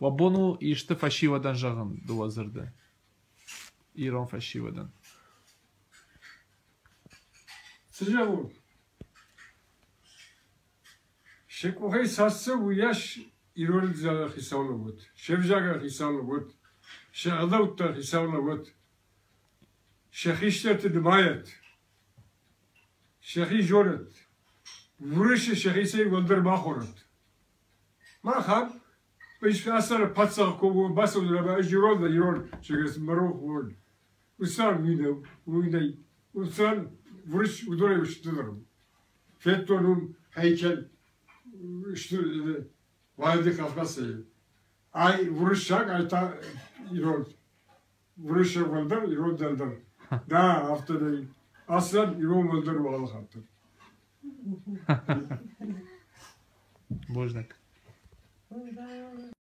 Уӕ бон у исты фӕсивӕдӕн зӕгъын дыууӕ дзырды? Ирон фӕсивӕдӕн. Цы зӕгъон? Се къухӕй цас цӕуы, уыйас ирон ӕвзагӕн хицау лӕууӕд, се взагӕн хицау лӕууӕд, се ӕгъдӕуттӕн хицау лӕууӕд, сӕ хистӕрты нымайӕд, сӕхи зонӕд, уырысы сӕхицӕй уӕлдӕр ма хонӕд. Мах ам ӕз паддзах куы бацӕудзынӕн ӕмӕ ӕз ирон дӕн, ирон, зӕгъыс, мӕ рох уон. Уыцан уый нӕу, уый нӕй. Уыцан уырыс уыдонӕй стырдӕр у. Федтон уым хӕйчӕн стыр Владикавказӕй. Ай уырыссаг, ай та ирон. Уырыссаг уӕлдӕр, ирон дӕлдӕр. Да, афтӕ нӕй. Аслан ирон уӕлдӕр у алы хатт дӕр. Бузныг.